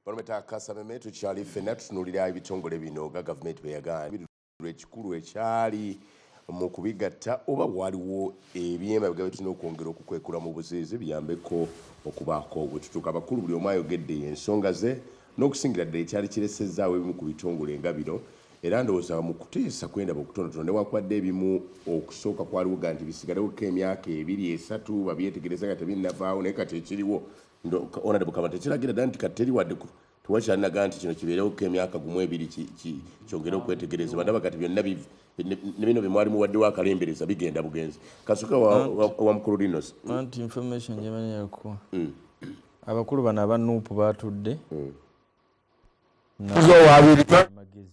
Barometer Kasameme, tukyali ffenna tutunuulira ebitongole bino nga gavumenti bwe yagaana ekikulu ekyali mu kubigatta, oba waliwo ebyemabega bye tulina okwongera okukwekula mu buziizi biyambeko okubaako bwe tutuuka. Abakulu buli omu ayogedde ensonga ze n'okusingira ddala ekyali kiresezzaawo ebimu ku bitongole nga bino. Era ndowooza mu kuteesa kwendaba okutonotono, newankubadde ebimu okusooka kwaliwo ga nti bisigalewoko emyaka 2, 3 babyetegereza nga tebinnavaawo, naye kati ekiriwo, Honorable Kama, tekiragira ddala nti kati teri wadde tewakyalinaga nti kino kibeerewoko emyaka 1, 2 kyongere okwetegerezebwa. Ndaba kati byonna ne bino bye mwali muwaddewo akalembereza bigenda bugenzi. Kasooka wa mukulu Linos. Anti information gyemanyi abakulu bano aba NUP batudde amagezi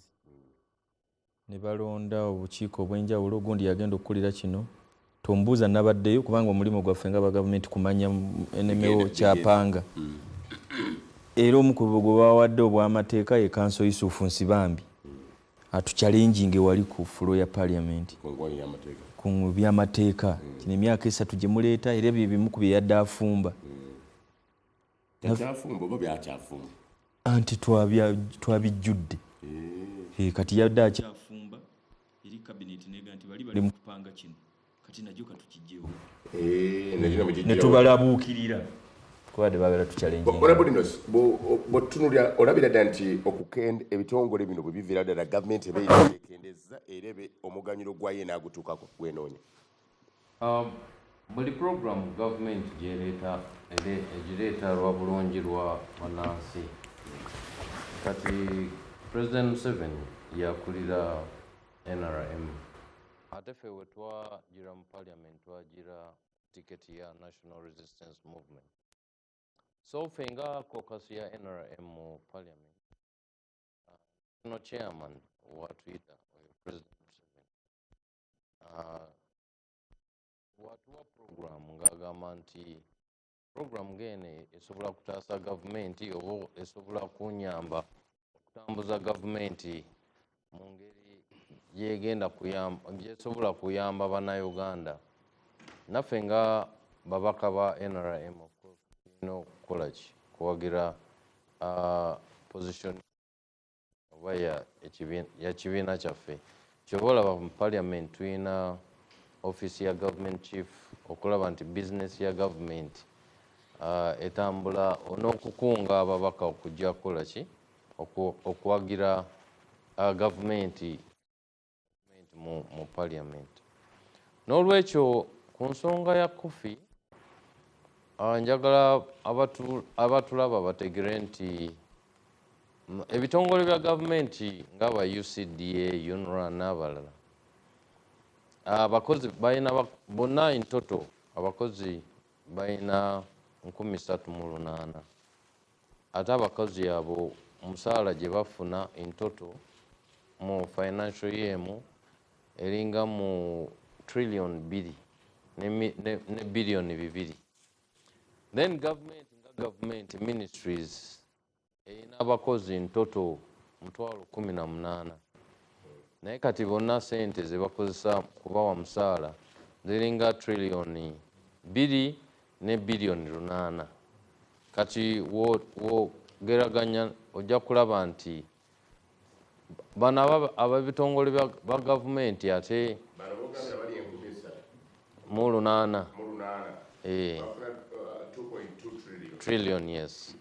ne balonda obukiiko obw'enjawulo. Ogundi yagenda okukulira kino, tombuuza nabaddeyo, kubanga omulimu gwaffe nga bagavumenti kumanya NMO kyapanga. Era omu ku gwe bawadde obw'amateeka ye Counsel Yusufu Nsibambi atuchallenginge wali ku floor ya parliament ku byamateeka. Kino emyaka 3 gye muleeta, era ebyo bimu ku bye yadde afumba. Takyafumba oba byakyafumba? Anti twabijjudde. Kati yadde akyafumba eri cabinet nega nti bali bali mu kupanga kino, kati najjo katukijjewo ne tubalabuukirira kubadde baagala tuchallenge. Honorable Dinos, bw'otunuulira olabira ddala nti okukenda ebitongole bino bwe biviira ddala gavumenti eba ekendezza era ebe omuganyulo gwayo enaagutuukako gwenoonya? Buli program gavumenti gyereeta egireeta lwa bulungi lwa bannansi. Kati President Museveni yakulira NRM, ate ffe we twagira mu parliament twagira tiketi ya National Resistance Movement. So ffe nga caucus ya NRM mu parliament, no chairman watuyita oyo President Museveni watuwa program ng'agamba nti program ng'eno esobola kutaasa gavumenti oba esobola kunyamba okutambuza gavumenti mu ngeri gyegenda kuyamba, gyesobola kuyamba bannayuganda. Naffe nga babaka ba NRM, of course tulina okukola ki? Kuwagira position oba ya kibiina kyaffe. Kyova olaba mu parliament tulina office ya government chief okulaba nti business ya government etambula n'okukunga ababaka okujja kukola ki? Okuwagira gavumenti mu parliament. N'olwekyo ku nsonga ya COFI, njagala abatulaba bategere nti ebitongole bya gavumenti ng'aba UCDA, UNRA n'abalala, abakozi balina bonna in total abakozi balina 3,800, ate abakozi abo omusaala gye bafuna in total mu financial year emu eringa mu trillion 2 ne billion 2. Then government nga government ministries erina abakozi in total 18,000, naye kati bonna sente ze bakozesa kubawa musaala ziringa trillion 2 ne billion 8. Kati wogeraganya ojja kulaba nti bano ab'ebitongole bya gavumenti ate mu 8 trillion, yes,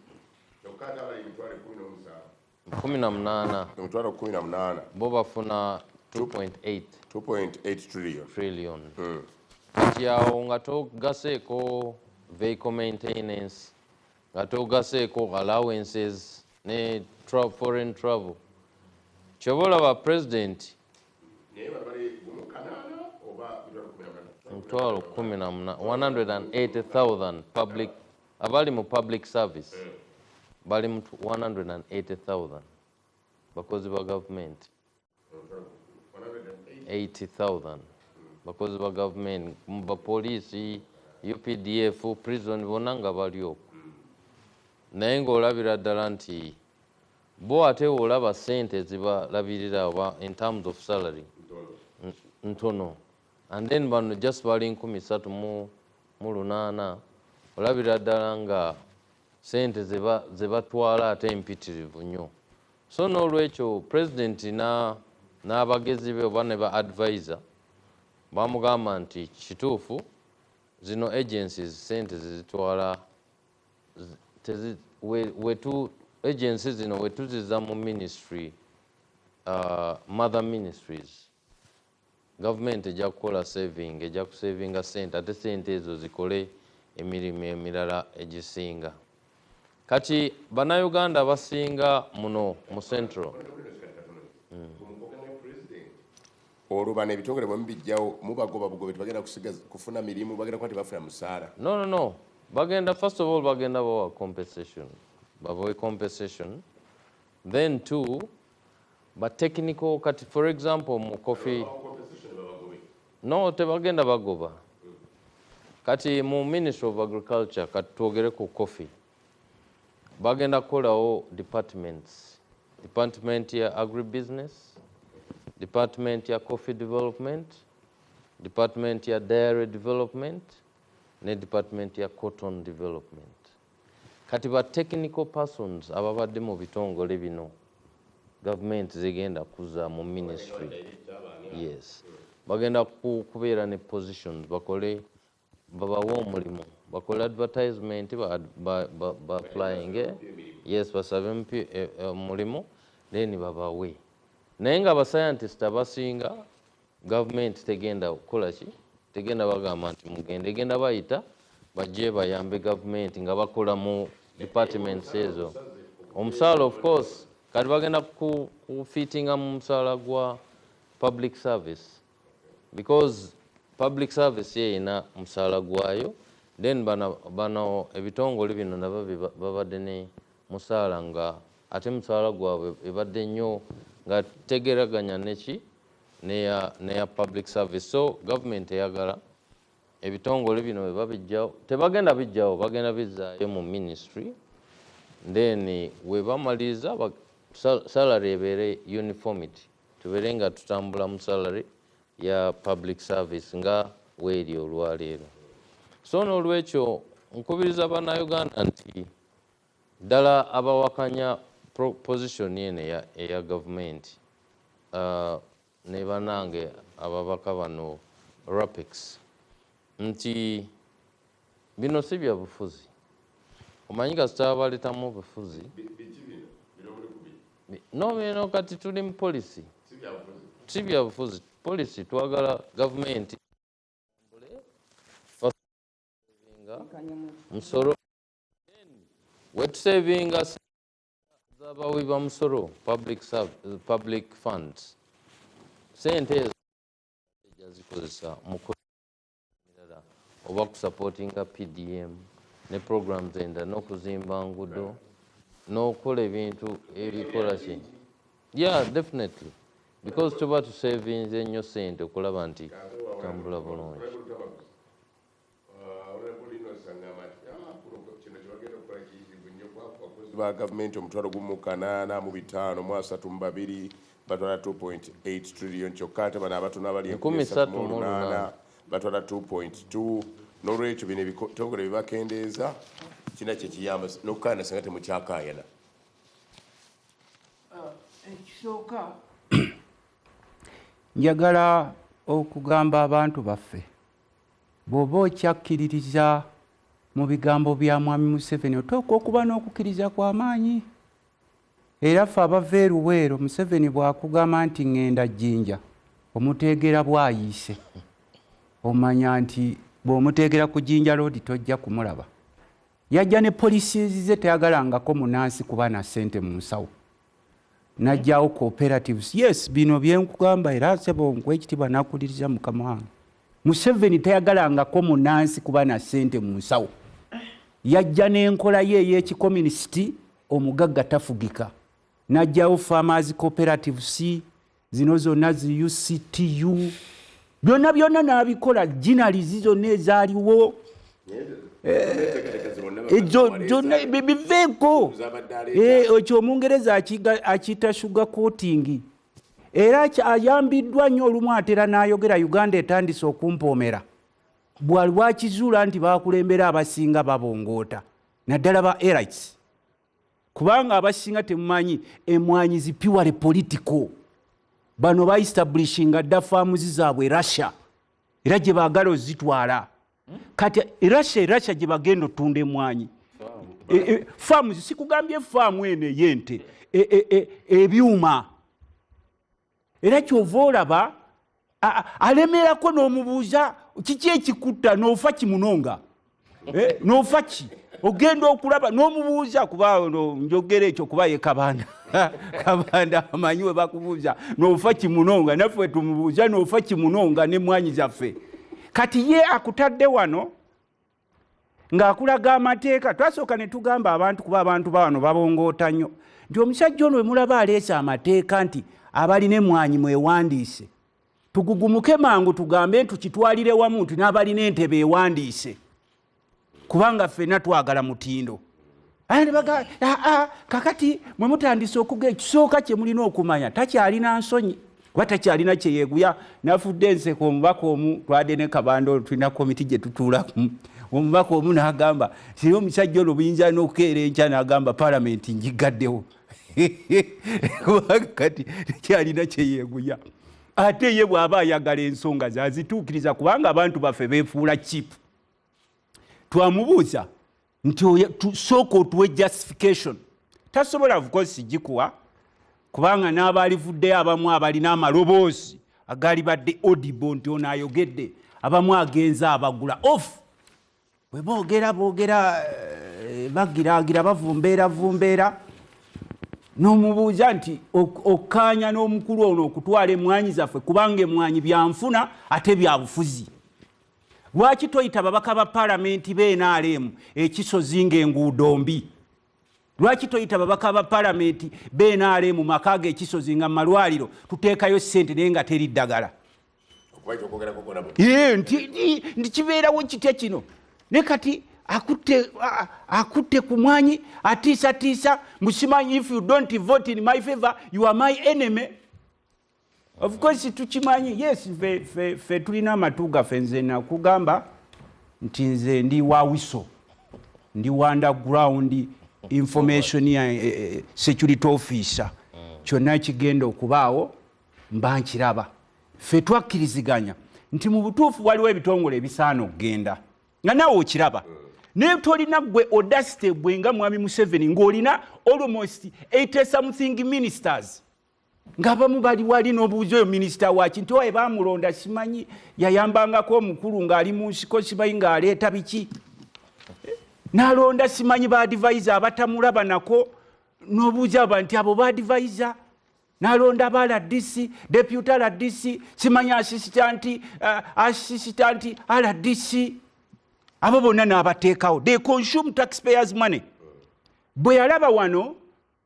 18. 18,000. Bo bafuna 2.8. 2.8 trillion. Trillion. Kati awo nga togaseeko vehicle maintenance, nga togaseeko allowances ne foreign travel. Kyoba olaba president 18,000, 180,000 public abali mu public service bali mu 180,000 bakozi ba gavumenti, 80,000 bakozi ba gavumenti mu bapoliisi, UPDF, prison, bonna nga bali okwo. Naye ng'olabira ddala nti bo ate olaba ssente zibalabirira oba in terms of salary ntono, and then bano just bali 3,800, olabira ddala nga Sente ze batwala ate empitirivu nnyo. So n'olwekyo president n'abagezi be oba ne ba advisor bamugamba nti kituufu zino agencies sente zezitwala wetu agencies zino wetuziza mu ministry, mother ministries, government ejja kukola saving, ejja kusavinga sente, ate sente ezo zikole emirimu emirala egisinga. Kati bannayuganda basinga muno mu central. Olwo bano ebitongole bwe mubijjawo mubagoba bugobe, tebagenda kufuna mirimu, bagenda kuba tebafuna musaala. No. Bagenda, first of all, bagenda bawa compensation. Babawe compensation. Then two, but technical, kati for example, mu coffee. No, tebagenda bagoba. Kati mu Ministry of Agriculture, kati twogere ku coffee. Bagenda kukolawo departments. Department ya agribusiness, department ya coffee development, department ya dairy development, ne department ya cotton development. Kati ba technical persons ababadde mu bitongole bino government zigenda kuza mu ministry. Yes. Bagenda kubeera ne positions, bakole, babawe omulimu, bakole advertisement, ba applying, yes, basabe omulimu, then babawe. Naye nga ba scientist abasinga government tegenda kukola ki? Tegenda bagamba nti mugende, egenda bayita bajje bayambe government nga bakola mu departments ezo. Omusaala of course, kati bagenda kufitinga mu musaala gwa public service, because public service ye erina musaala gwayo. Then bano ebitongole bino nabo babadde ne musaala nga ate musaala gwabwe ebadde nnyo nga tegeraganya neki neya public service. So government eyagala ebitongole bino bwe babijjawo, tebagenda bijjawo, bagenda bizzaayo mu ministry. Then we bamaliriza salary ebeere uniformity, tubeere nga tutambula mu salary ya public service nga weeri olwaleero. So n'olwekyo nkubiriza bannayuganda nti ddala abawakanya position eno eya gavumenti, ne bannange ababaka bano Rapex, nti bino si bya bufuzi. Omanyi kasita baleetamu obufuzi. No, bino kati tuli mu policy. Si bya bufuzi. Policy twagala gavumenti musoro, wetusavinga z'abawi ba musoro, public funds. Sente ezo zikozesa mu mirala oba kusupportinga PDM ne programs endala, n'okuzimba ngudo n'okukola ebintu ebikola ki. Yeah, definitely, because tuba tusavinze nnyo sente okulaba nti tambula bulungi. Ba gavumenti 1,852 batwala 2.8 trillion, kyokka ate bano abatono abali 308 batwala 2.2. N'olwekyo bino ebitongole bibakendeeza kina kye kiyamba n'okukaayana singa temukyakaayana. Ekisooka njagala okugamba abantu baffe, bw'oba okyakkiririza mu bigambo bya Mwami Museveni otuuka okuba n'okukkiriza kw'amaanyi. Era ffe abava e Luweero, Museveni bw'akugamba nti ŋŋenda Jjinja, omuteegera bw'ayiise, omanya nti bw'omuteegera ku Jjinja Road tojja kumulaba. Yajja ne policies ze, teyagalangako munnansi kuba na ssente mu nsawo, n'aggyawo cooperatives. Yes, bino bye nkugamba, era ssebo nkuwa ekitiibwa nakuliriza mukama wange. Museveni teyagalangako munnansi kuba na ssente mu nsawo. Yajja n'enkola ye ey'ekikomunisiti, omugagga tafugika, n'aggyawo farmers cooperatives zino zonna zi UCTU, byonna byonna n'abikola, ginalizi zonna ezaaliwo byonna biveeko. Ekyo Omungereza akiyita sugar coating. Era ayambiddwa nnyo olumu atera n'ayogera, Uganda etandise okumpoomera. Bwali bwakizuula nti bakulembera abasinga babongoota, Naddala ba elites, kubanga abasinga temumanyi emwanyi zi purely political. Bano baestablishinga dda faamuzi zaabwe Russia, era gye baagala ozitwala. Kati Russia gye bagenda otunda emwanyi. Faamu, sikugambye faamu eno ey'ente, ebyuma. Era kyova olaba alemerako n'omubuuza kiki ekikutta, n'ofa kimunonga, n'ofa ki, ogenda okulaba n'omubuuza, kuba njogera ekyo kuba ye Kabanda. Kabanda amanyi we bakubuuza n'ofa kimunonga, naffe tumubuuza n'ofa kimunonga n'emmwanyi zaffe. Kati ye akutadde wano ng'akulaga amateeka. Twasooka ne tugamba abantu, kuba abantu bawano babongoota nnyo, nti omusajja ono wemulaba aleese amateeka nti abalina emwanyi mwewandiise, tugugumuke mangu tugambe tukitwalire wamu nti n'abalina entebe ewandiise, kubanga ffenna twagala mutindo. Aa, kakati mwe mutandise okuga, ekisooka kye mulina okumanya, takyalina nsonyi kuba takyalina kyeyeguya. Nafudde enseko, omubaka omu twadde ne Kabanda, olwo tulina komiti gye tutuulamu, omubaka omu n'agamba siri omusajja olwo buyinza n'okukeera enkya n'agamba palamenti ngigaddewo, kubanga kati tekyalina kyeyeguya. Ate ye bw'aba ayagala ensonga zazituukiriza, kubanga abantu baffe beefuula cheap. Twamubuuza nti sooka otuwe justification. Tasobola, of course, gikuwa, kubanga n'abalivuddeyo abamu abalina amaloboozi agaali badde audible nti ono ayogedde, abamu agenza abagula off. Bwe boogera boogera, bagiraagira, bavumbeera vumbeera. N'omubuuza nti okkaanya n'omukulu ono okutwala emwanyi zaffe, kubanga emwanyi byanfuna ate byabufuzi, lwaki toyita babaka ba palamenti b'NRM ekisozi ng'enguudo mbi? Lwaki toyita babaka ba palamenti b'NRM maka gekisozi nga mumalwaliro tuteekayo ssente naye nga teri ddagala? Nti kibeerawo kitya kino? Ne kati akutte ku mwanyi, atiisatiisa musimanyi, "If you don't vote in my favor, you are my enemy." Of course tukimanyi, yes, fe tulina amatu gaffe. Nze nakugamba nti nze ndi wa wiso, ndi wa underground information security officer. Kyonna kigenda okubaawo mba nkiraba. Ffe twakkiriziganya nti mu butuufu waliwo ebitongole ebisaana okugenda, nga naawe okiraba, naye tolina gwe audacity bwe nga mwami Museveni, ng'olina almost 80 something ministers, ng'abamu bali wali n'obuuza oyo minisita waki, nti owaye bamulonda simanyi yayambangako omukulu ng'ali mu nsiko, simanyi ng'aleeta biki, n'alonda simanyi ba advisor abatamulaba nako, n'obuuza aba nti abo ba advisor, n'alonda ba RDC, deputy RDC, simanyi assistant RDC, abo bonna n'abateekawo. They consume taxpayers' money. Bwe yalaba wano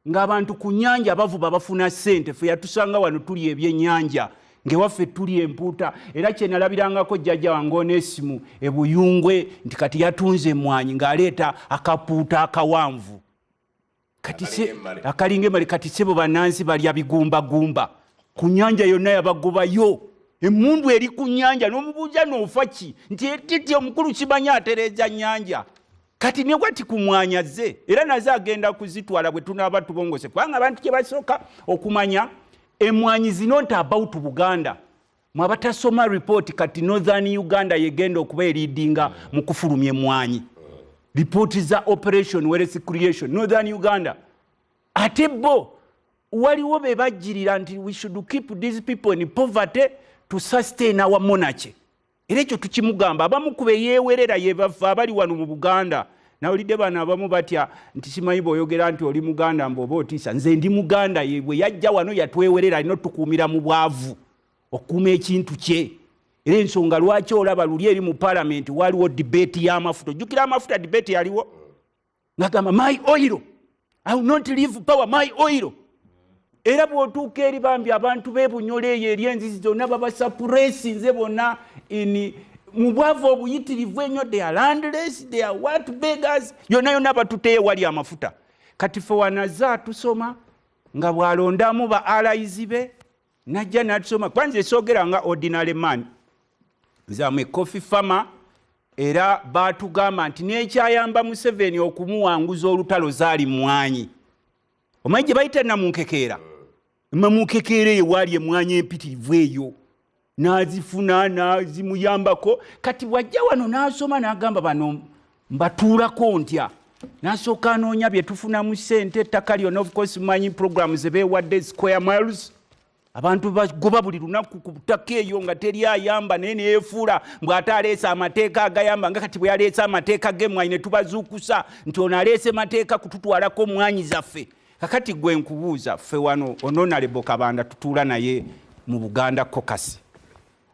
ng'abantu ku nnyanja bavuba bafuna ssente, fe yatusanga wano tuli ebyennyanja, ngewaffe tuli empuuta. Era kyenalabirangako jjajja wange Onesimu ebuyungwe nti kati yatunze emwanyi ng'aleeta akapuuta akawanvu akalinga emmale. Kati sebo bannansi balya bigumbagumba ku nnyanja yonna, yabagobayo emundu eri ku nnyanja. N'omubuuza noofa ki, nti titi omukulu kimanyi atereeza nnyanja. Kati newati ku mwanya ze era naze agenda kuzitwala bwe tunaaba tubongose, kubanga abantu kye basooka okumanya, emwanyi zino nti about Buganda. Mwabatasoma report, kati Northern Uganda yegenda okuba eridinga mu kufulumya emwanyi. Ripooti za Operation Wealth Creation, Northern Uganda. Ate bo waliwo be bajjirira nti we should keep these people in poverty to sustain our monarchy. Era ekyo tukimugamba. Abamu ku beyeewerera yebafe abali wano mu Buganda. Nawulidde bano abamu batya nti simanyi bw'oyogera nti oli Muganda mbu oba otiisa. Nze ndi Muganda. Ye bwe yajja wano yatwewerera, alina otukuumira mu bwavu, okukuuma ekintu kye. Era ensonga lwaki olaba luli eri mu palamenti waliwo debate y'amafuta, ojjukira amafuta debate yaliwo, ngagamba, "My oil, I will not leave power, my oil." Era bw'otuuka eri bambi abantu b'ebunyola eyo eri enzizi zonna babasuppressinze bonna in mu bwavu obuyitirivu ennyo. They are landless, they are what, beggars. Yonna yonna batuteyo wali amafuta. Kati fe wanaza tusoma nga bw'alondamu ba allies be, najja natusoma. Kwanza esoogera nga ordinary man, nze am a coffee farmer. Era batugamba nti n'ekyayamba Museveni okumuwanguza olutalo zaali mmwanyi. Omanyi gye bayita namunkekeera? Namunkekeera eyo waali emmwanyi empitirivu eyo, n'azifuna n'azimuyambako. Kati bw'ajja wano n'asoma n'agamba bano mbatuulako ntya, n'asooka anoonya bye tufunamu ssente, ettaka lyonna. Of course mumanyi program ze beewadde, square miles, abantu bagoba buli lunaku ku ttaka eyo nga teri ayamba, naye neyefuula mbw'ate aleese amateeka agayamba, nga kati bwe yaleese amateeka g'emmwanyi ne tubazuukusa nti ono aleese mateeka kututwalako mmwanyi zaffe. Kakati gwe nkubuuza, ffe wano Honorable Kabanda tutuula naye mu Buganda Caucus,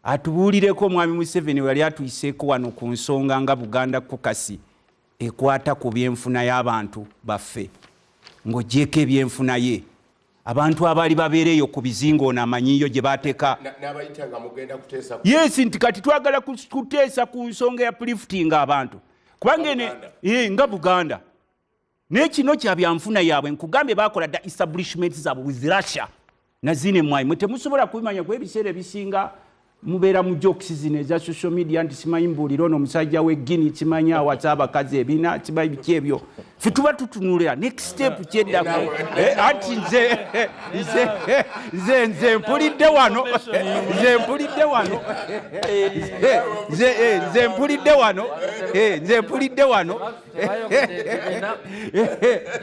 atubuulireko Mwami Museveni yali atuyiseeko wano ku nsonga nga Buganda Caucus ekwata ku byenfuna y'abantu baffe, ng'ogyeko ebyenfuna ye abantu abaali babeera eyo ku bizinga, ono amanyiyo gye bateeka n'abayita nga mugenda kuteesa Yes, nti kati twagala kuteesa ku nsonga ya uplifting abantu, kubanga nga Buganda naye kino kya byanfuna yaabwe. Nkugambye bakola dda establishment zaabwe with Russia nazino emwayi. Mwe temusobola kubimanya kuba ebiseera ebisinga mubeera mu jokes zino eza social media nti simanyi mbuulira ono omusajja w'e Guinea, simanyi awasa abakazi ebina, simanyi biki ebyo. Ffe tuba tutunulira next step kyeddako. Anti nze mpulidde wano, nze mpulidde wano, nze mpulidde wano, nze mpulidde wano,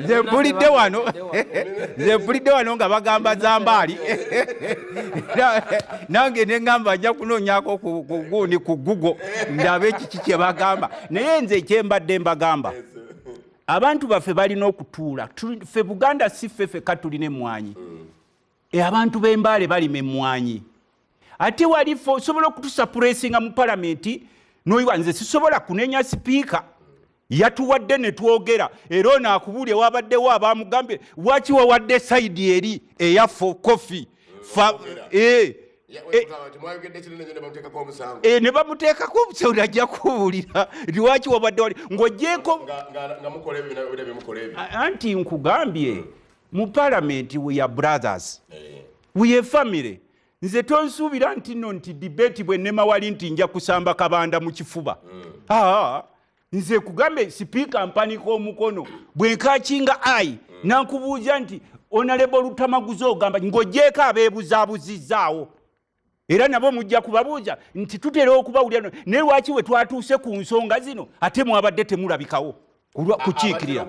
nze mpulidde wano, nze mpulidde wano nga bagamba Zambaali. Nange neŋŋamba nja kunoonyako gundi ku Google ndabe kiki kye bagamba. Naye nze ekyembadde mbagamba, abantu baffe balina okutuula. Ffe Buganda si ffe ffekka tulina emmwanyi. Abantu b'Embaale balima emmwanyi, ate wali ffe osobola okutusuppressinga mu palamenti noyiwa. Nze sisobola kunenya sipiika, yatuwadde ne twogera. Era ono akubuulye, wabaddewo abamugambye waki wawadde side eri eyaffe kofi. Ne bamuteekako omusango. Ajja kubuulira nti waki wabadde wali ng'ogyeko. Anti nkugambye, mu palamenti we are brothers, we are family. Nze tonsuubira nti nno nti debate bwe nnema wali nti nja kusamba Kabanda mu kifuba. Aa, nze kugambe sipiika mpanika omukono bwe nkakinga ai nankubuuza nti Honorable Lutamaguzi ogamba ng'ogyeko abeebuzaabuzizaawo, era nabo mujja kubabuuza nti tutera okubawulira, naye lwaki we twatuuse ku nsonga zino ate mwabadde temulabikawo kukiikirira?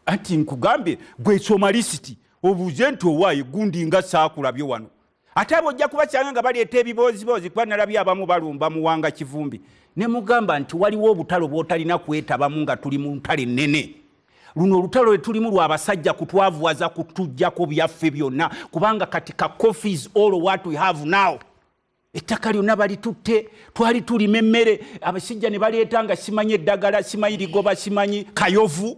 Anti nkugambye, gwesoma list obuuze nti owaaye gundi nga saakulabye wano. Ate abo ojja kubakyanga nga baleeta ebibooziboozi, kuba nalabye abamu balumba Muwanga Kivumbi ne mugamba nti waliwo obutalo bw'otalina kwetabamu nga tuli mu ntale nnene. Luno olutalo lwe tulimu lwabasajja kutwavuwaza, kutujjako byaffe byonna, kubanga kati ka coffee is all what we have now. Ettaka lyonna balitutte. Twali tulima emmere, abasajja ne baleeta nga simanyi eddagala, simanyi ligoba, simanyi kayovu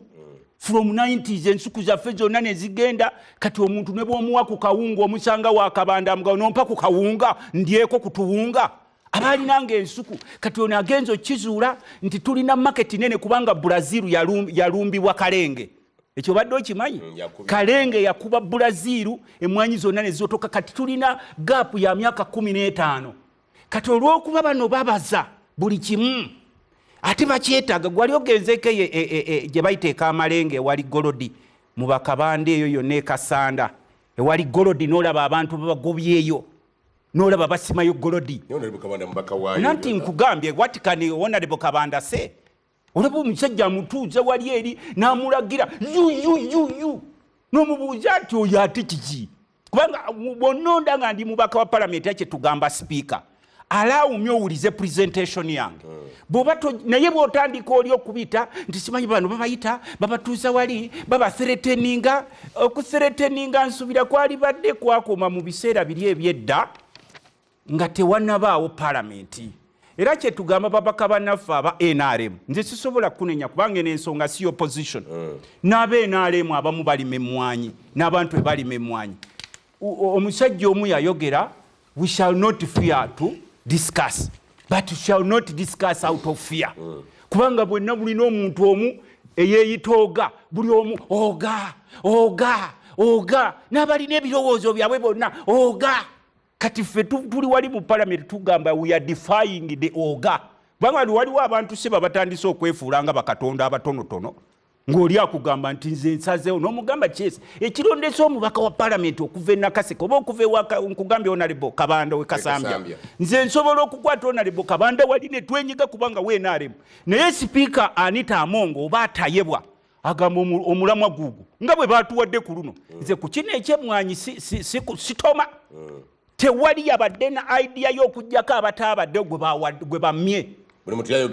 from 90s, ensuku zaffe zonna ne zigenda. Kati omuntu ne bw'omuwa ku kawunga omusanga wakabanda mugabo nompa ku kawunga ndyeko ku tuwunga abaalinanga ensuku. Kati ono agenza okizuula nti tulina market nene, kubanga Brazil yalumbibwa kalenge. Ekyo obadde okimanyi? Kalenge yakuba Brazil, emwanyi zonna ne ziwotoka. Kati tulina gap ya myaka 15. Kati olw'okuba bano babaza buli kimu ate bakyetaaga, gwali ogenzeko eyo gye bayiteeka amalenge ewali gold mu bakabanda eyo yonna ekasanda ewali gold, n'olaba abantu babagobyeyo, n'olaba basimayo gold. Nanti nkugambye, what can Honorable Kabanda say? Olaba omusajja amutuuza wali eri n'amulagira yuyuyuyu, n'omubuuza nti oyo ate kiki? Kubanga bwonnonda nga ndi mubaka wa palamenti, akye tugamba sipiika alaawumye owulize presentation yange. Bw'oba naye bw'otandika oli okubita nti simanyi bano babayita babatuuza wali babathreateninga, okuthreateninga nsuubira kwali badde kwakoma mu biseera biri ebyedda nga tewanabaawo palamenti. Era kyetugamba babaka bannaffe aba NRM, nze sisobola kunenya kubanga eno ensonga si opposition. N'aba NRM abamu balima emmwanyi n'abantu ebalima emmwanyi. Omusajja omu yayogera, "We shall not fear to discuss, but we shall not discuss out of fear." Kubanga bwenna bulina omuntu omu eyeeyita oga, buli omu oga oga oga, n'abalina ebirowoozo byabwe bonna oga. Kati ffe tuli wali mu palamenti tugamba we are defying the oga. Kubanga waliwo abantu si batandise okwefuula nga bakatonda abatonotono, ng'oli akugamba nti nze nsazeewo, n'omugamba kyesi ekirondesa omubaka wa palamenti okuva e Nakaseke oba okuva ewaka, nkugambye Honorable Kabanda we Kasambya, nze nsobola okukwata Honorable Kabanda wali ne twenyiga kubanga we NRM, naye Sipiika Anita Among oba atayebwa agamba omulamwa guugwo nga bwe batuwadde ku luno. Nze ku kino ekyemwanyi sitoma. Tewali yabadde na idea y'okugjako abataabadde gwe bammye.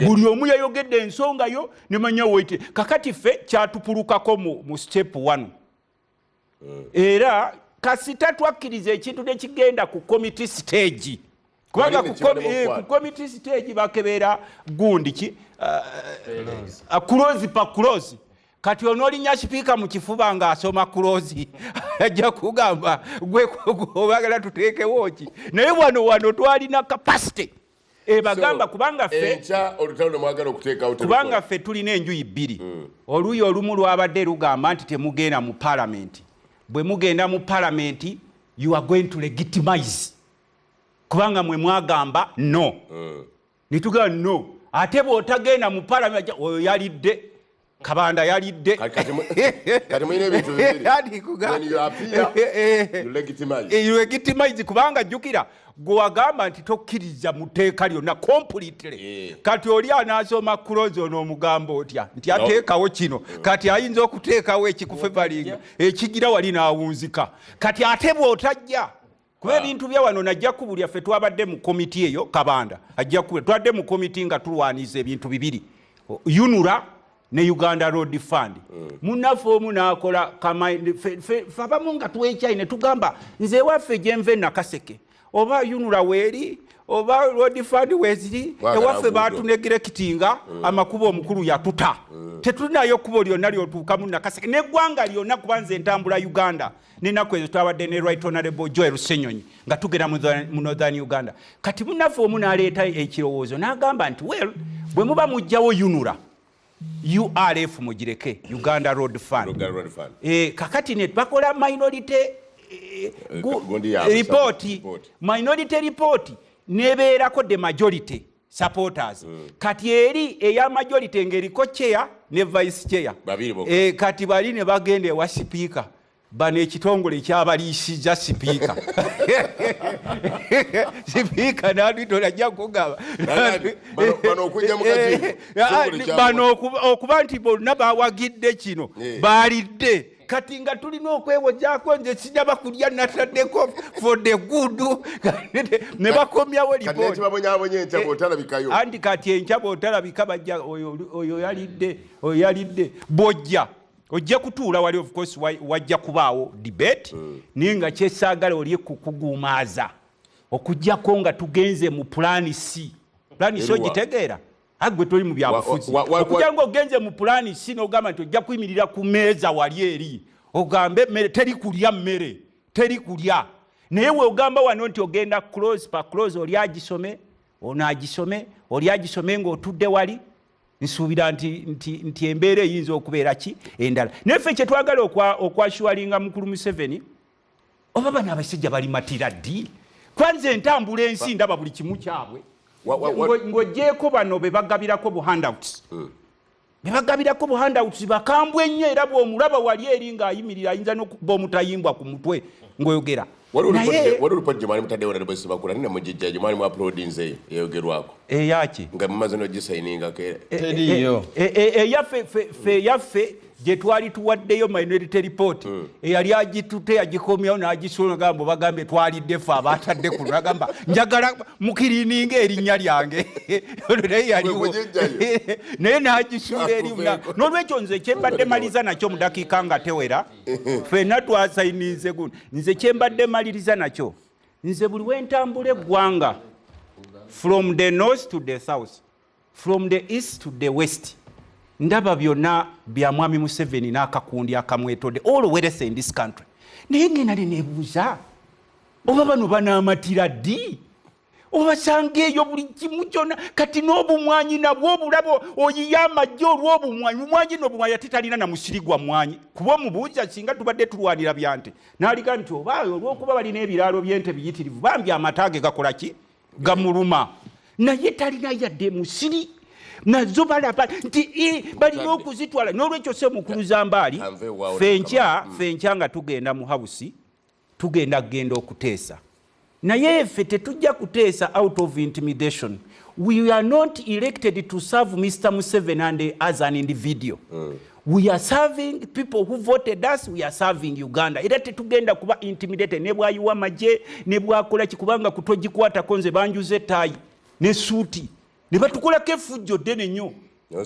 Buli omu yayogedde ensonga yo nemanya wete. Kakati ffe kyatupulukako mu step 1, era kasita twakkiriza ekintu nekigenda ku committee stage, kubanga ku committee stage bakebera gundi ki, clause pa clause. Kati onoolinya sipiika mu kifuba ng'asoma clause, ajja kugamba gwe obagala tuteekewo ki? Naye wano twalina capacity ebagamba, kubanga ffe kubanga ffe tulina enjuyi bbiri. Oluuyi olumu lwabadde lugamba nti temugenda mu palamenti, bwe mugenda mu palamenti you are going to legitimize, kubanga mwe mwagamba no. Netugamba no, ate bw'otagenda mu palamenti oyo yalidde Kabanda yalidde. Kati mulina ebintu bibiri. When you appear, you legitimize. You legitimize, kubanga jjukira gwe wagamba nti tokkiriza mu tteeka lyonna completely. Kati oli anaasoma clause ono omugamba otya nti ateekawo kino? Kati ayinza okuteekawo ekikufevalinga ekigira wali n'awunzika. Kati ate bw'otajja kuba ebintu bya wano najja kubulya, ffe twabadde mu komiti eyo, Kabanda ajja kubulya, twabadde mu komiti nga tulwaniza ebintu bibiri, UNRA ne Uganda Road Fund. Munnaffe omu n'akola fe abamu nga twekyayi ne tugamba nze ewaffe gyenva e Nakaseke oba UNRA weeri oba Road Fund weeziri, ewaffe batuneglectinga amakubo, omukulu yatuta, tetulinayo kkubo lyonna lyotuukamu Nakaseke neggwanga lyonna, kuba nze ntambula Uganda. Nenaku ezo twabadde ne Right Honorable Joel Senyonyi nga tugenda mu Northern Uganda. Kati munnaffe omu n'aleeta ekirowoozo n'agamba nti well, bwe muba mugjawo UNRA, URF mugireke, Uganda Road Fund. Kakati ne bakola minority report, minority report nebeerako the majority supporters. Kati eri eya majority ng'eriko chair ne vice chair. Kati bali ne bagenda ewa sipiika, bano ekitongole kyabaliisiza sipiika, sipiika natwitola ajja kugamba bano okuba nti bonna bawagidde kino, balidde. Kati nga tulina okwewozaako, nze sinaba kulya, nataddeko for the good, ne bakomyawo. Anti kati enkya bw'otalabika bajja oyo yalidde, oyo yalidde. Bw'ojja ojja kutuula wali, of course wajja kubaawo debate, naye nga kyesaagala oli kukuguumaaza okugjako nga tugenze mu plan C. Plan C ogitegeera? Agwe toli mu byabufuzi. Okujja nga ogenze mu plan C n'ogamba nti ojja kuyimirira ku meeza wali eri ogambe emmere teri kulya, mmere teri kulya, naye weogamba wano nti ogenda clause pa clause, oli agisome, ono agisome, oli agisome ng'otudde wali, nsuubira nti embeera eyinza okubeera ki endala. Naye ffe kyetwagala okwassuringa mukulu Museveni, oba bano abasajja balimatira ddi? Kwanza entambula ensi ndaba buli kimu kyabwe, ng'ogyeko bano be bagabirako bu handouts, be bagabirako bu handouts bakambwe ennyo, era bw'omulaba wali eri ng'ayimirira ayinza n'okuba omutayimbwa ku mutwe ng'oyogera. Waliwo report gye mwali mutaddewo nalebo Sibakula nina mugijja gye mwali mu uploadinze eyogerwako. Eyaki? Nga mumaze n'ogisayiningako. Teriyo. Eyaffe fe eyaffe gye twali tuwaddeyo minority report, eyali agitute yagikomyawo n'agisula, gamba bagambye twalidde ffe abatadde kuno, nagamba njagala mukirininga erinnya lyange. Ono naye yaliwo naye n'agisuula eri. N'olwekyo nze kyembadde maliriza nakyo mu dakiika nga tewera, ffenna twasayininze guno, nze kyembadde maliriza nakyo, nze buli wentambula eggwanga from the north to the south, from the east to the west, ndaba byonna bya mwami Museveni n'akakundi akamwetodde, all wealth in this country. Naye ngenda ne nebuuza oba bano banaamatira ddi? Obasanga eyo buli kimu kyonna, kati n'obumwanyi nabwo obulabo, oyiye amajje olw'obumwanyi, bumwanyi n'obumwanyi, ate talina na musiri gwa mwanyi. Kuba omubuuza singa tubadde tulwanira byante n'aliga nti oba olw'okuba balina ebiraalo by'ente biyitirivu, bambi amata ge gakola ki? Gamuluma. Naye talina yadde musiri nazo balaba nti balina okuzitwala. N'olwekyo se mukulu Zambaali, fenkya nga tugenda mu house, tugenda kugenda okuteesa, naye ffe tetujja kuteesa out of intimidation. We are not elected to serve Mr. Museveni and as an individual. We are serving people who voted us, we are serving Uganda. Era tetugenda kuba intimidated ne bwayiwa magye ne bwakola ki, kubanga kutogikwatako nze banjuze ettaayi ne suuti ne batukolako effujjo ddene nnyo.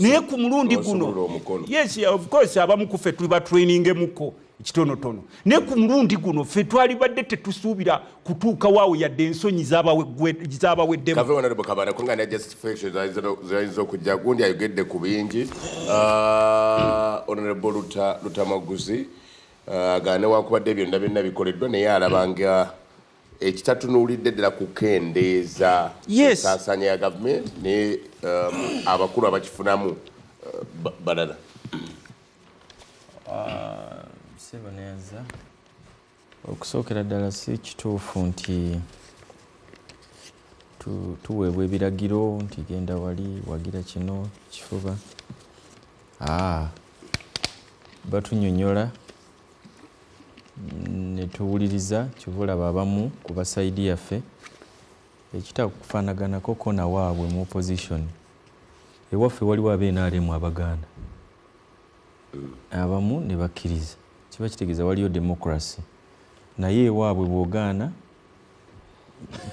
Naye ku mulundi guno, yes, of course, abamu ku ffe tuli batrainingemuko ekitonotono, naye ku mulundi guno ffe twalibadde tetusuubira kutuuka waawo yadde ensonyi zabaweddemu. Kave Honorable Kabanda, kunga na justification zayinza okujja. Gundi ayogedde ku bingi. Honorable Lutamaguzi aga newankubadde byonna byonna bikoleddwa, naye alabanga ekitatunuulidde ddala kukendeeza ensaasaanya ya gavumenti ne abakulu abakifunamu balala. Seboneeza, okusookera ddala si kituufu nti tuweebwa ebiragiro nti genda wali wagira kino kifuba. Batunyonyola ne tuwuliriza, kyova abamu ku basayidi yaffe ekitakufaanaganako kona waabwe mu opposition. Ewaffe waliwo ab'NRM Abaganda abamu ne bakkiriza, kiba kitegeeza waliyo democracy, naye ewaabwe bw'ogaana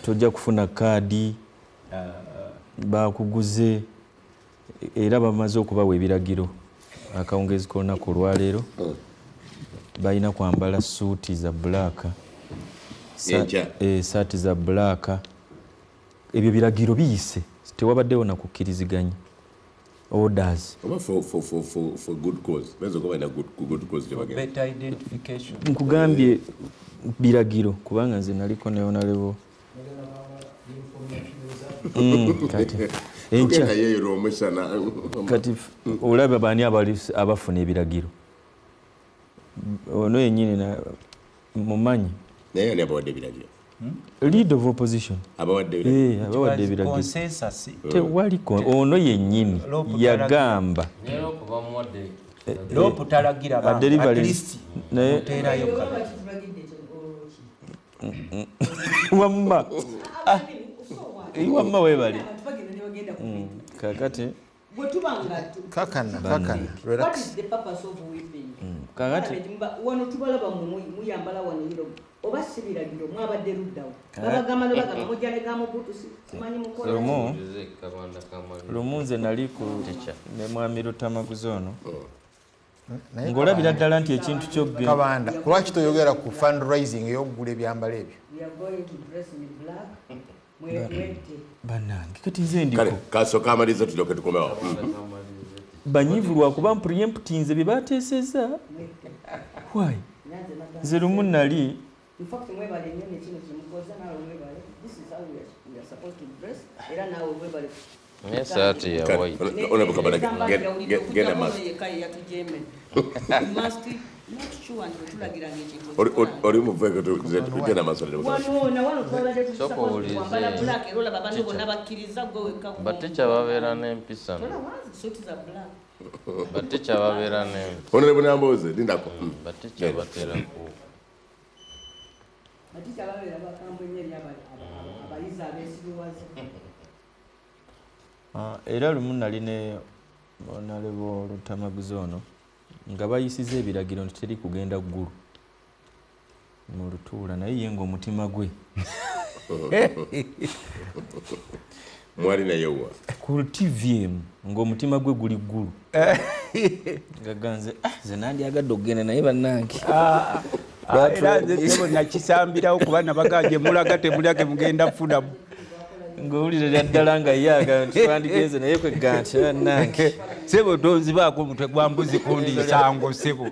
tojja kufuna kaadi, bakuguze, era bamaze okubawa ebiragiro. Akawungeezi k'olunaku olwaleero balina kwambala suuti za black, saati za black. Ebyo biragiro biyise, tewabaddewo na kukkiriziganya. Orders. For good cause. Good cause. Better identification. Nkugambye biragiro kubanga nze naliko ne Honorable kati enkya kati olaba baani abafuna ebiragiro ono yennyini mumanyi. Naye ani abawadde ebiragiro? Lead of opposition abawadde ebiragiro. Consensus tewali. Ono yennyini yagamba Lop talagira at least oteerayo wamma wamma webale kakati kakana relax. What is the purpose of whipping? Kakati wano tubalaba muyambala wano hiro oba si biragiro mwabadde luddawo babagamba ne bagamba mujja ne gamubutu simanyi mukola. Lumu nze nali ku ne mwami Lutamaguzi ono ng'olabira ddala nti ekintu kyogge Kabanda, lwaki toyogera ku fundraising ey'okugula ebyambalo ebyo? Bannange kati nze ndiko kasooka amaliza tulyoke tukomewo. Banyivu lwakuba mpreemptinze bye bateesezza. Why? Nze lumu nali In fact, mwebale nnyo nekino kyemukoze, naawe mwebale. This is how we are supposed to dress. Era naawe mwebale. Naye saati ya white. Honorable Kabanda, genda maaso. Oli muveeko genda maaso. Batica babeera n'empisa. Batica babeera n'empisa. Honorable Namboze, lindako. Batica batera ku Batica babeera bakambwe nnyo eri abayizi abeesiruwaza. Era lumu nali ne Honorable Lutamaguzi ono nga bayisiza ebiragiro nti teri kugenda ggulu mu lutuula, naye ye ng'omutima gwe mwali naye wa ku TV ng'omutima gwe guli ggulu nga ganze nze nandyagadde okugenda naye bannange. Era nze nakisambirawo kuba nabagambye mulaga temulya mugenda kufunamu. Ng'owulira ddala nga ye agamba nti twandigenze naye kwegga nti bannange. Ssebo tonzibaako omutwe gwa mbuzi kundiisango ssebo.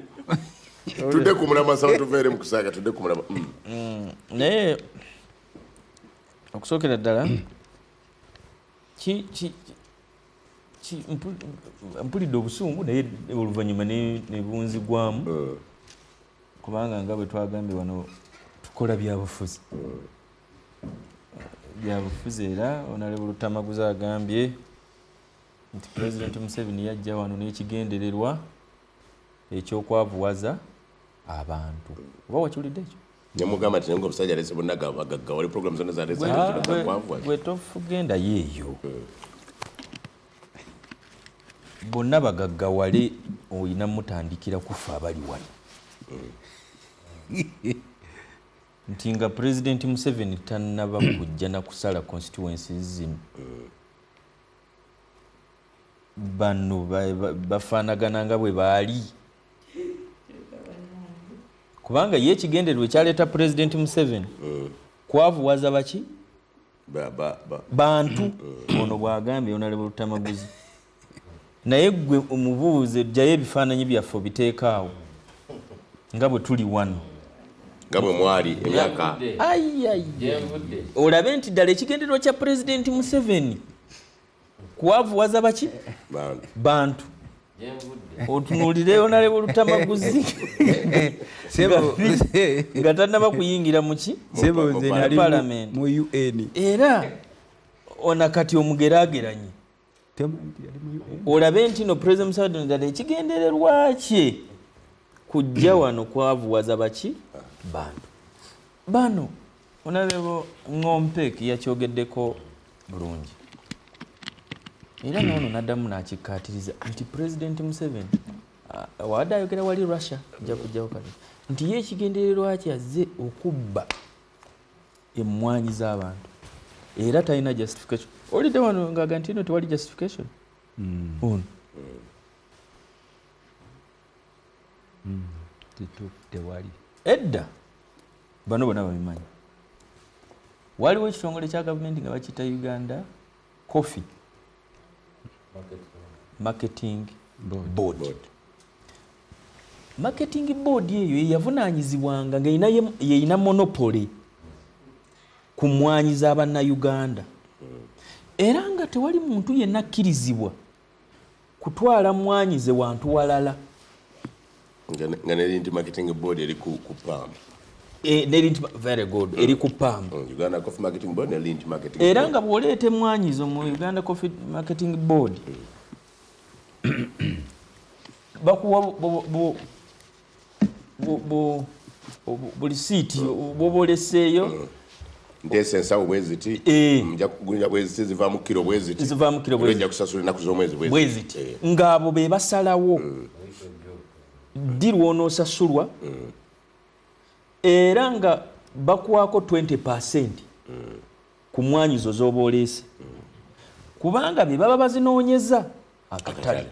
Tudde ku mulamwa sawa tuveere mu kusaaga, tudde ku mulamwa. Naye okusookera ddala mpulidde obusungu naye oluvannyuma ne bunzigwamu kubanga nga bwe twagambye wano tukola byabufuzi. Byabufuzi era Honorable Lutamaguzi agambye nti President Museveni yajja wano n'ekigendererwa ekyokwavuwaza abantu. Oba wakiwulidde ekyo? Nemugamba nti naye nga omusajja alese bonna bagagga, wali program zonna zalese zakwavuwaza. Gwe tofugenda yeeyo. Bonna bagaggawale olina mutandikira kufa abali wano. Nti nga President Museveni tannaba kujja na kusala constituencies zino. Bano bafaanagana nga bwe baali. Kubanga ye ekigendererwa ekyaleeta President Museveni kwavuwaza baki? Bantu. Ono bw'agambye Honorable Lutamaguzi. Naye ggwe omubuuze ggyayo ebifaananyi byaffe obiteeka awo nga bwe tuli wano. Nga bwe mwali emyaka. Olabe nti ddala ekigendererwa kya President Museveni kwavuwaza baki? Bantu. Otunuulire Honorable Lutamaguzi nga tannaba kuyingira mu ki? Parliament. Mu UN. Era ona kati omugeraageranye. Olabe nti no President Museveni ddala ekigendererwa kye kujja wano kwavuwaza baki? Bantu. Bano Honorable Ngompek yakyogeddeko bulungi. Era n'ono n'addamu n'akikkaatiriza nti President Museveni wadde ayogera wali Russia, nja kujjawo kati, nti ye ekigendererwa kye azze okubba emmwanyi z'abantu era talina justification. Olidde wano ng'aga nti eno tewali justification. Ono. Tewali. Edda bano bonna babimanyi. Waliwo ekitongole kya gavumenti nga bakiyita Uganda Coffee Marketing Board. Marketing Board eyo yeyavunaanyizibwanga nga yeyina monopoly ku mmwanyi z'Abannayuganda. Era nga tewali muntu yenna akkirizibwa kutwala mmwanyi ze wantu walala. Nga ne nti Marketing Board eri ku PAM. Very good, eri ku PAM. Uganda Coffee Marketing Board ne Lint Marketing Board. Era nga bw'oleeta emmwanyi zo mu Uganda Coffee Marketing Board bakuwa buli siiti bw'oba oleseeyo. Nteesa ensawo bwe ziti, nja kugunja bwe ziti, zivaamu kiro bwe ziti. Zivaamu kiro bwe ziti. Nja kusasula ennaku z'omwezi bwe ziti. Ng'abo be basalawo ddi lw'onoosasulwa. Era nga bakuwaako 20% ku mmwanyi zo z'oba oleese. Kubanga bye baba bazinoonyeza akatale.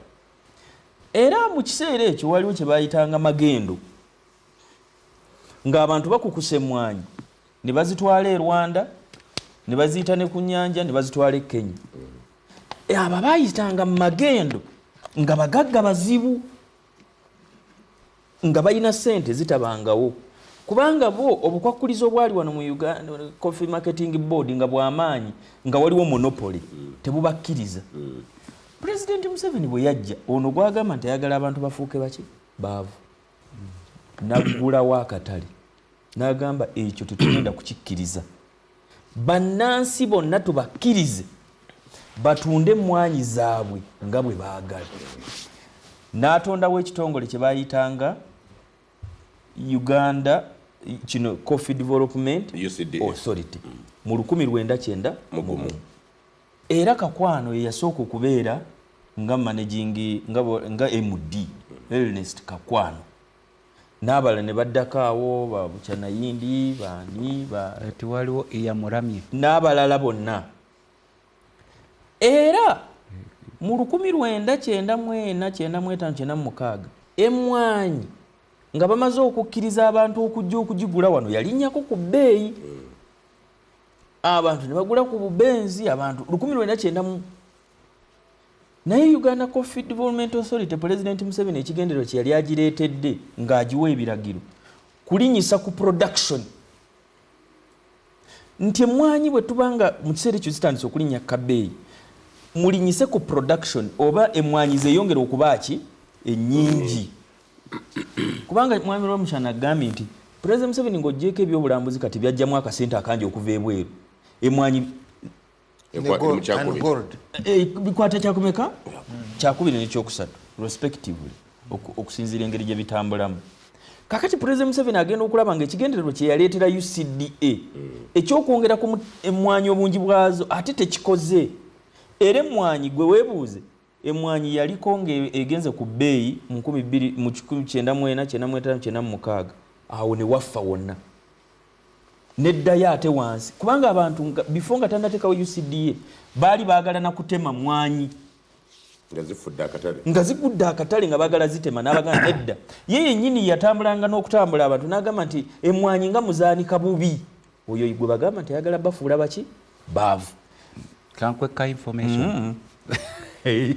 Era mu kiseera ekyo waliwo kye bayitanga magendo. Ng'abantu bakukusa emmwanyi ne bazitwala e Rwanda, ne baziyita ne ku nnyanja, ne bazitwala e Kenya. Abo baayitanga mu magendo nga bagagga bazibu, nga balina ssente zitabangawo. Kubanga bo obukwakkulizo obwali wano mu Uganda Coffee Marketing Board nga bw'amaanyi, nga waliwo monopoly, tebubakkiriza. President Museveni bwe yajja, ono gw'agamba nti ayagala abantu bafuuke baki? Baavu. N'aggulawo akatale. N'agamba ekyo tetugenda kukikkiriza. Bannansi bonna tubakkirize batunde emmwanyi zaabwe nga bwe baagala. N'atondawo ekitongole kye bayitanga Uganda kino Coffee Development Authority mu 1991. Era Kakwano ye yasooka okubeera nga managing nga MD Ernest Kakwano. N'abalala ne baddako awo ba Buchanayindi baani ba waliwo eyamuramye n'abalala bonna. Era mu 1994, 95, 96 emmwanyi nga bamaze okukkiriza abantu okujja okugigula wano yalinnyako ku bbeeyi. Abantu ne bagula ku bubenzi abantu 1990. Naye Uganda Coffee Development Authority President Museveni ekigendererwa kye yali agireetedde ng'agiwa ebiragiro kulinnyisa ku production. Nti emmwanyi bwe tuba nga mu kiseera ekyo zitandise okulinnya kabbeeyi, mulinnyise ku production oba emmwanyi zeeyongere okuba ki ennyingi. Kubanga Mwami Rwomushana agambye nti President Museveni ng'oggyeeko ebyobulambuzi kati byajjamu akasente akangi okuva ebweru. Emwanyi And gold. Bikwata kyakumeka? Kyakubiri n'ekyokusatu respectively, okusinziira engeri gye bitambulamu. Kakati President Museveni agenda okulaba nga ekigendererwa kye yaleetera UCDA ekyokwongera ku emmwanyi obungi bwazo ate tekikoze. Era emmwanyi gwe weebuuze, emmwanyi yaliko ng'egenze ku bbeeyi mu nkumi bbiri mu kikumi kyenda mu ena, kyenda mu etaano, kyenda mu mukaaga, awo ne waffa wonna neddayo ate wansi, kubanga abantu before nga tannateekawo UCDA baali baagala na kutema mwanyi nga zifudde akatale, nga zigudde akatale, nga baagala zitema, n'abagamba nedda. Ye yennyini yatambulanga n'okutambula abantu n'agamba nti emwanyi nga muzaanika bubi. Oyo gwe bagamba nti ayagala bafuula baki baavu. Kankweka information. Ye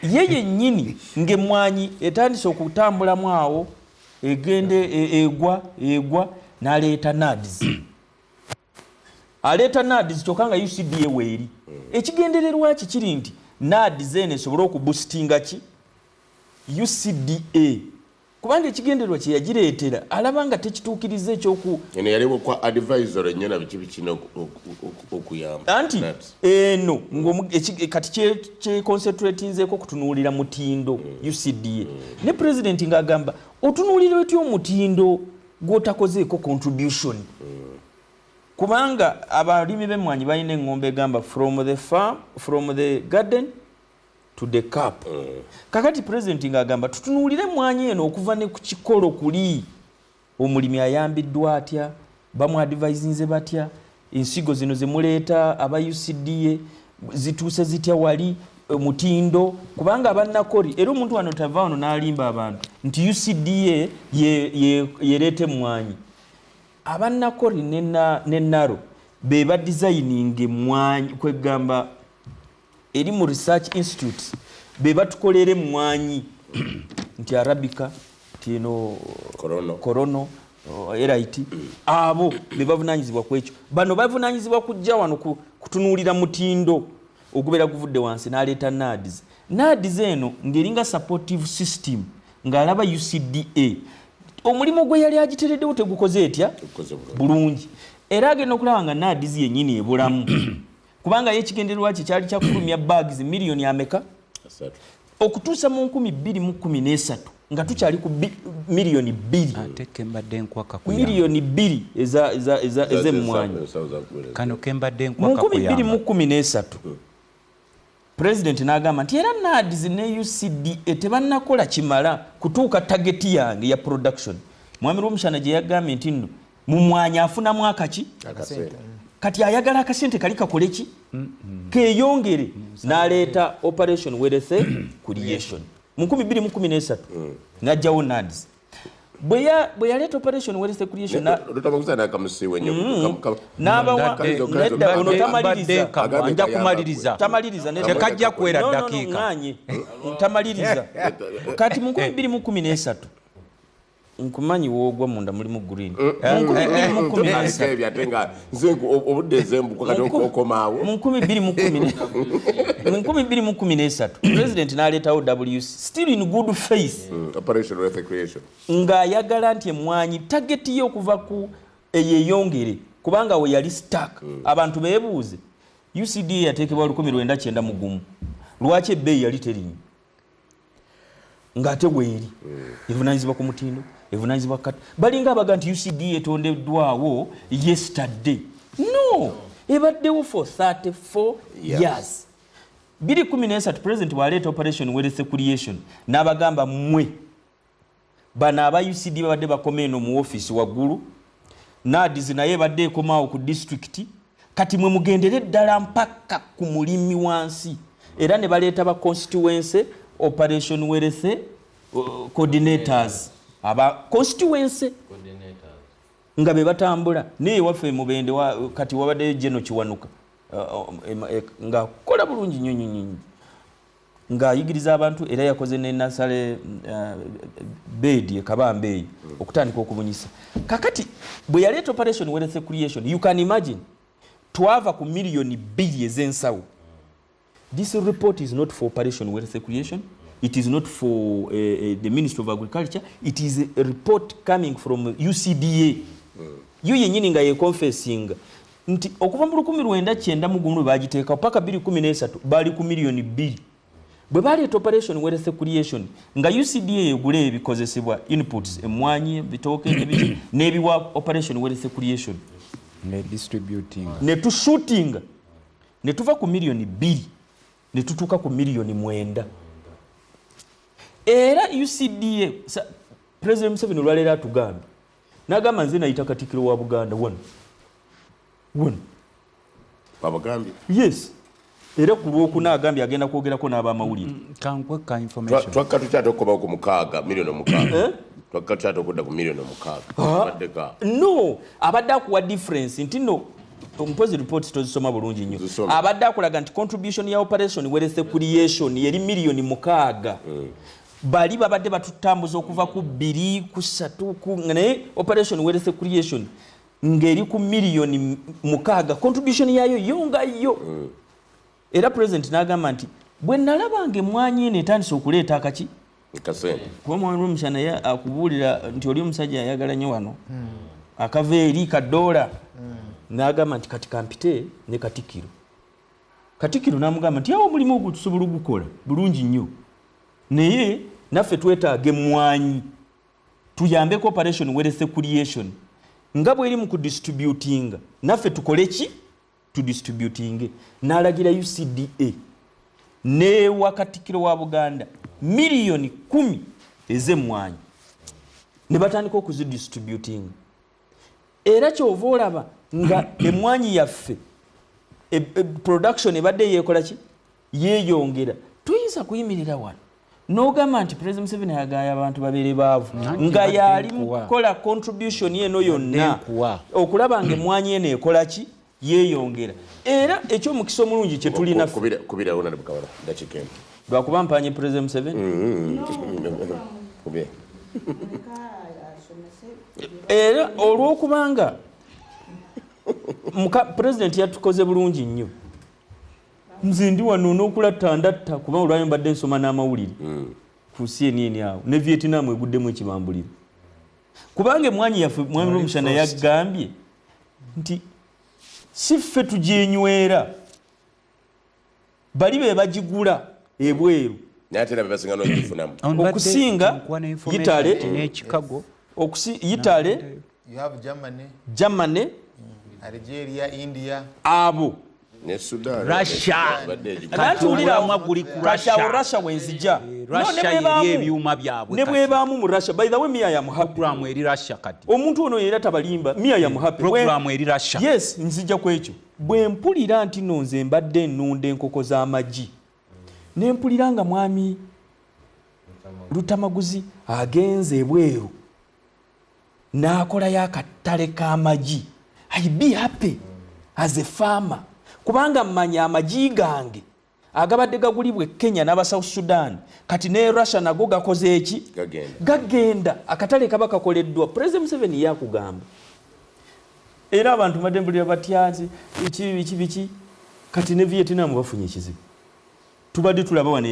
yennyini ng'emmwanyi etandise okutambulamu awo egende egwa egwa, n'aleeta NAADS. Aleeta NAADS kyokka nga UCDA weeri. Ekigendererwa ki kiri nti NAADS eno esobole okuboostinga ki UCDA, kubanga ekigendererwa kye yagireetera alaba nga tekituukiriza ekyoku Eno yaliwo kwa advisor ennyo na biki bikino okuyamba. Anti eno kati kyeconcentratinzeeko kutunuulira mutindo UCDA. Ne president ng'agamba otunuulira otya omutindo gw'otakozeeko contribution, kubanga abalimi b'emmwanyi balina eŋŋombe egamba from the farm, from the garden to the cup. Kakati president ng'agamba tutunuulire emmwanyi eno okuva ne ku kikolo kuli, omulimi ayambiddwa atya, bamuadvisinze batya, ensigo zino zemuleeta aba UCDA zituuse zitya wali omutindo, kubanga abannakori era omuntu wano tava wano n'alimba abantu nti UCDA yereeta emmwanyi. Abannakori ne NARO be badesigninga emmwanyi, kwegamba eri mu research institutes be batukolera emmwanyi nti arabica, nti eno Korono. Korono, elite, abo be bavunanyizibwa ku ekyo. Bano bavunanyizibwa kujja wano kutunuulira mutindo ogubeera guvudde wansi. N'aleeta NAADS. NAADS eno ng'eringa supportive system, ng'alaba UCDA omulimu gwe yali agitereddewo tegukoze etya? Tegukoze bulungi. Bulungi. Era agenda okulaba nga NAADS yennyini ebulamu, kubanga ye ekigendererwa kye kyali kyakulumya bags miliyoni ameka? 3. Okutuusa mu 2013 nga tukyali ku miliyoni 2. Ate kembadde nkwaka kuyamba. Miliyoni 2 ez'emmwanyi. Kano kembadde Mu nkwaka 2013 kuyamba. President n'agamba nti era NAADS ne UCDA tebannakola kimala kutuuka target yange ya production. Mwami Rwomushana gye yagambye nti nno mumwanyi afunamu akaki. Akasente. Kati ayagala akasente kali kakole ki, keeyongere. N'aleeta Operation Wealth Creation mu 2013, n'ajjawo NAADS. Bwe yaleeta Operation Wealth Creation Lutamaguza nakamusiiwe nnyo. N'abawa nedda, ono tamaliriza. Agambye Nja kayamba kumaliriza. Tamaliriza, nedda. Tekajja kuwera No, no, no, ddakiika. ŋŋaanye. Tamaliriza. Kati mu 2013, nkumanyi woogwa munda mulimu green, mu 2013, Ebyo ate nga nze obudde nze mbuka kati okomaawo. Mu 2013 president n'aleetawo WC, still in good faith, Operation Wealth Creation. Ng'ayagala nti emwanyi target ye okuva ku eyeyongere, kubanga we yali stuck. Abantu beebuuze, UCDA yateekebwa 1991, lwaki ebbeeyi yali terinnya ng'ate weeri evunanyizibwa ku mutindo, evunanyizibwa kati balinga abaga nti UCDA etondeddwawo yesterday. No, ebaddewo for 34 years. 2013 president bw'aleeta Operation Wealth Creation n'abagamba mmwe bano aba UCD babadde bakoma eno mu ofiisi waggulu, NAADS naye ebadde ekomaawo ku disitulikiti, kati mwe mugendere ddala mpaka ku mulimi wansi. Era ne baleeta ba constituency operation wealth coordinators, aba constituency Coordinators. nga be batambula. Naye waffe Mubende kati wabaddeyo Geno Kiwanuka, ng'akola bulungi nnyo nnyo nnyo, ng'ayigiriza abantu, era yakoze ne nursery bed ekabamba eyo okutandika okubunyisa. Kakati bwe yaleeta Operation Wealth Creation, you can imagine, twava ku miliyoni 2 ez'ensawo. This report is not for Operation Wealth Creation, it is not for the Ministry of Agriculture, it is a report coming from UCDA yo yennyini nga yeconfessinga. Nti okuva mu 1991 lwe bagiteekawo paka 2013 baali ku miliyoni 2. Bwe baleeta Operation Wealth Creation, nga UCDA egula ebikozesebwa, inputs, emmwanyi, ebitooke n'ebiki, n'ebiwa Operation Wealth Creation ne distributing. Ne tushootinga ne tuva ku miliyoni 2 ne tutuuka ku miliyoni 9. Era UCDA, President Museveni olwaleero atugambye n'agamba, nze nayita Katikkiro wa Buganda wano wano. Babagambye? Yes, era ku Lwokuna agambye agenda kwogerako n'abamawulire. Kankweka information. Twakka tukyate okukomawo ku mukaaga, miliyoni 6. Twakka tukyate okudda ku miliyoni 6. Baddeka. No, abadde akuwa difference nti no, mpozi report tozisoma bulungi nnyo. Nzisoma. Abadde akulaga nti contribution ya Operation Wealth Creation yeri miliyoni 6. Bali babadde batutambuza okuva ku bbiri, ku ssatu, naye Operation Wealth Creation ng'eri ku miliyoni 6, contribution yayo yo nga yo. Era President n'agamba nti bwe nalabanga emwanyi eno etandise okuleeta akaki Kasente. Kuba mwami Rwomushana naye akubuulira nti oli omusajja ayagala nnyo wano akava eri kadoola, n'agamba nti kati kampite ne Katikkiro. Katikkiro n'amugamba nti awo omulimu ogwo tusobola ogukola bulungi nnyo, naye naffe twetaaga emmwanyi tuyambeko Operation Wealth Creation nga bweri mu kudistributinga, naffe tukole ki? Tudistributinge. N'alagira UCDA newa Katikkiro wa Buganda miliyoni 10 ez'emmwanyi ne batandika okuzidistributinga. Era kyova olaba nga emmwanyi yaffe production ebadde yeekola ki? Yeeyongera. Tuyinza kuyimirira wano n'ogamba nti President Museveni ayagala abantu babeere baavu Nanti nga mbadde yali mu nkuwa. kukola contribution eno yonna Nkuwa. okulaba nga emmwanyi eno ekola ki? Yeeyongera. Era ekyomukisa omulungi kye tulina ffe Kubira wona bukabala dakiika emu. Lwakuba mpanye President Museveni. Kubira. Muleka asomese. Era olwokubanga President yatukoze bulungi nnyo, nze ndi wano n'okulatta kuba olwayo mbadde nsoma n'amawulire ku CNN awo ne Vietnam eguddemu ekibambuliro, kubanga emwanyi yaffe, mwami Rwomushana yagambye nti si ffe tugyenywera, bali be bagigula ebweru. Naye ate era bebasinga n'ogifunamu. Okusinga Italy, n'ekikago. Italy. You have Germany, Germany, Algeria, India. Abo. Ne Sudan. Russia. Badde egigula. Anti wulira, Omulamwa guli ku kati awo Russia. Russia wenzija. No, ne Russia yeri ebyuma byabwe ne kati. bwebaamu mu Russia, by the way, me, I am happy. Program eri Russia kati. Omuntu ono era tabalimba, me, I am happy. Program eri Russia. Yes, nzija ku ekyo. Bwe mpulira nti no nze mbadde ennunda enkoko z'amagi, ne mpulira nga mwami Lutamaguzi agenze ebweru n'akolayo akatale k'amagi, I be happy as a farmer, kubanga mmanya amagi gange agabadde gagulibwa e Kenya n'aba South Sudan, kati ne Russia nago gakoze eki? Gagenda. Gagenda. Akatale kaba kakoleddwa. President Museveni yakugamba. Era abantu mbadde mpulira batyanze biki biki biki, kati ne Vietnam bafunye ekizibu. Tubadde tulaba wano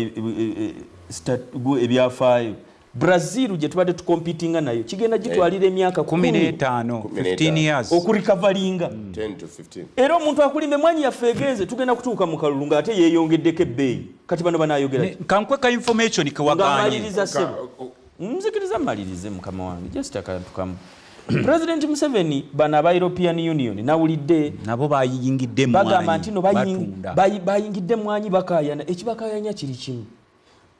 ebyafaayo, Brazil gye tubadde tukompitinga nayo kigenda gitwalira emyaka 15, 15 years. Okurecoveringa. 10 to 15. Era omuntu akulimba emwanyi yaffe egenze, tugenda kutuuka mu kalulu ng'ate yeeyongeddeko ebbeeyi. Kati bano banayogera ki? Kankweka information Nga kewaganye. maliriza, ssebo, nzikiriza mmalirize, mukama wange, just akantu kamu. President Museveni, bano aba European Union nawulidde nabo bayingidde bagamba nti no batunda. bayingidde emwanyi, bakayana. Ekibakayanya kiri kimu.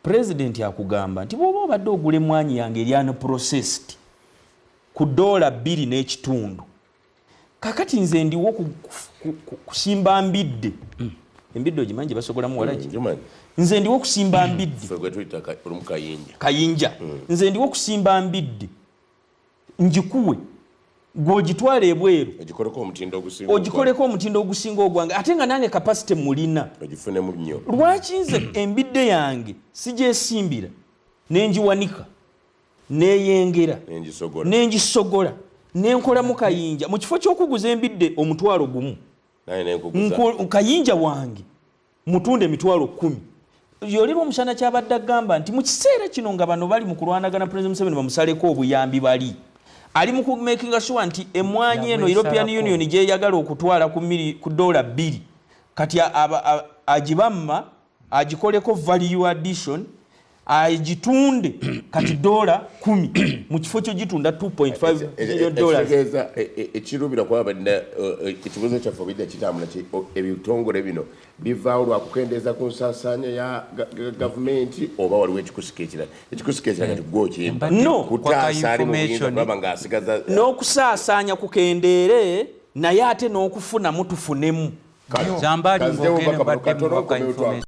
President akugamba nti bw'oba obadde ogula emwanyi yange eri unprocessed ku $2.5, kakati nze ndiwo kusimba mbidde. Embidde ogimanyi gye basogolamu walagi? Ngimanyi. Nze ndiwo kusimba mbidde. Ffe gwe tuyita olumu kayinja. Kayinja. Nze ndiwo kusimba mbidde, njikuwe gw'ogitwala ebweru, ogikoleko omutindo ogusinga, ogikoleko omutindo ogusinga ogwange, ate nga nange capacity mulina. Ogifunemu nnyo. Lwaki nze embidde yange sigyesimbira nengiwanika neyengera nengisogola nengisogola nenkolamu kayinja, mu kifo ky'okuguza embidde 10,000, naye nenkuguza kayinja wange mutunde 100,000? Yoli Rwomushana kyabadde agamba nti mu kiseera kino nga bano bali mu kulwanagana, President Museveni bamusaleko obuyambi, bali Ali mu kumakinga sure nti emwanyi eno Yabwesalako. European Union gyeyagala okutwala ku dola 2 kati agibamma, agikoleko value addition, agitunde kati dola 10 mu kifo kyo gitunda $2.5 billion. Ekitegeeza ekiruubira kuba balina ekibuuzo kyaffe obidda kitambula ebitongole bino bivaawo lwa kukendeeza ku nsaasaanya ya gavumenti oba waliwo ekikusika ekirala? Ekikusika ekirala kati gwe okimpa. No. Kutaasa ali mu buyinza Information. kulaba ng'asigaza N'okusaasaanya kukendeere, naye ate n'okufunamu tufunemu. Kale, Zambaali kanzitewo ng'ogenda obubaka buno mbadde katono mubaka nkomewo information.